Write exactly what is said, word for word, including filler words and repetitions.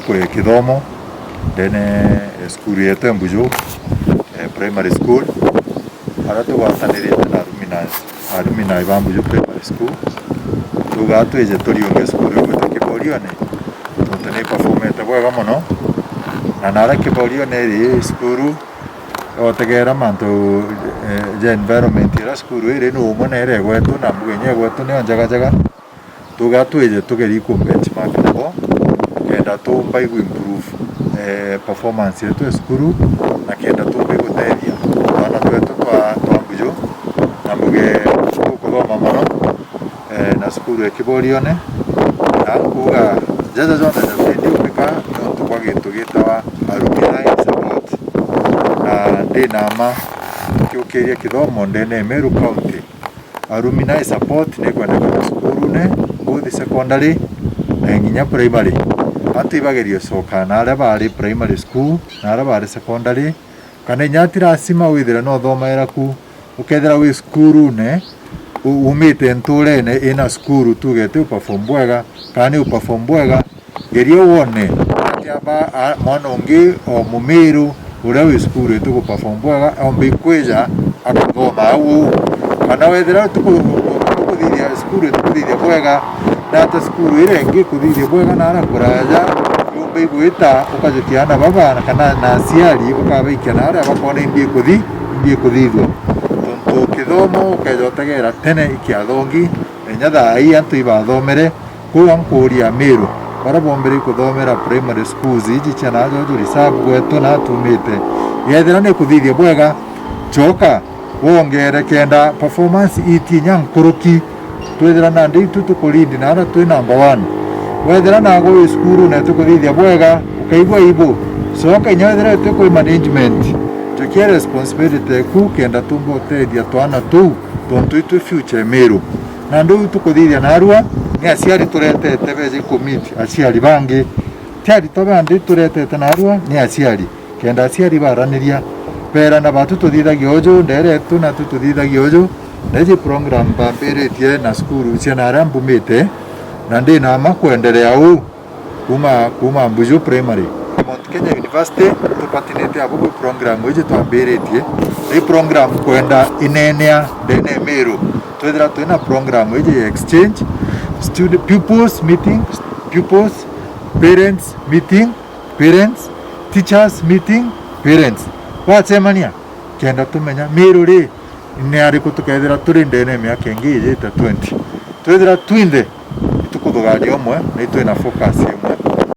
Kwi kithomo ndene ya cukuru yetu ya Mbuju, eh, Primary School, aria tugwatanirite na alumni, alumni ba Mbuju Primary School. Tugaa twije turiunge cukuru igwite kiborione, nontu ni performete bwega mono, na naria kiborione iri cukuru, otegera mantu, eh, ja environment iria cukuru iri ni umwe na iria igwetu, na mbuga inya igwetu niyo njega njega. Tugaa twije tugerie ku benchmark nabo, kenda tumba igu improve, eh, performance yetu ya cukuru, na kenda tumba igutethia twana twetu twa, twa Mbuju, na mbuge tukuthoma mono, eh, na cukuru ya Kiborione, na nkuuga jaja jonthe jatindi umbika nontu bwa gintu gitawa alumni support, na ndi na mma tukiukiria kithomo ndene ya Meru County. Alumni support ni kwendekana cukurune, both secondary na nginya primary. Antu ibagerie gucoka na aria bari primary school na aria bari secondary, kana inya ti lazima withire no uthomaira ku. Ukethira wi cukurune, u-, umite nturene ina cukuru, tuge ti uperform bwega, kana ni uperform bwega, geria wone atia ba-, a-, mwana ungi o mumiru uria wi cukuru itugu perform bwega, ombe ikwija akathoma au uu. Kana wethira tuku-, tukuthithia cukuru itukuthithia bwega, na ata cukuru iria ingi ikuthithia bwega na ara kuraja, yumbe igwita ukajukia ana baba, na kana na aciari ukabaikia na aria bakona imbi ikuthi-, imbi ikuthithua. Tontu kithomo ukeja utegera tene ikiathongi, na inya thaa ii antu ibathomere. Kwou nkuuria Amiru, baria bombere kuthomera primary schools iji cia naaja uju reserve gwetu na tumite, yethira ni kuthithia bwega, coka wongere kenda performance iti inya nkuruki. Twithira nandi itu tukulead na aria twi number one. Wethira nago wi cukuru na itukuthithia bwega, ukaigua aibu, coka inya wethira iti kwi management. Jukia responsibility eku kenda tumba utethia twana tuu, tontu itu future ya Miru. Nandi uu tukuthithia narua, ni aciari turetete beje commit aciari bangi. Ti aritwa bandi turetete narua, ni aciari. Kenda aciari baraniria, berana, batu tuthithagia uju, ndere yetu natu tuthithagia uju, na iji program mbambiritie na cukuru cia naria mbumite, na ndi na mma kwenderea uu. Kuuma, kuuma Mbuju Primary. Mount Kenya University tupatinite abo bwi program iji twambiritie. Ni program kwenda inenea ndene ya Miru. Twithira twina program iji ya exchange, student, pupils meeting, pupils, parents meeting, parents, teachers meeting, parents. Bacemania kenda tumenya Miru ri, ni ariku tukethira turi ndene ya miaka ingi ijite twenty. Twithira twinthe itukuthugania umwe na itwina focus imwe,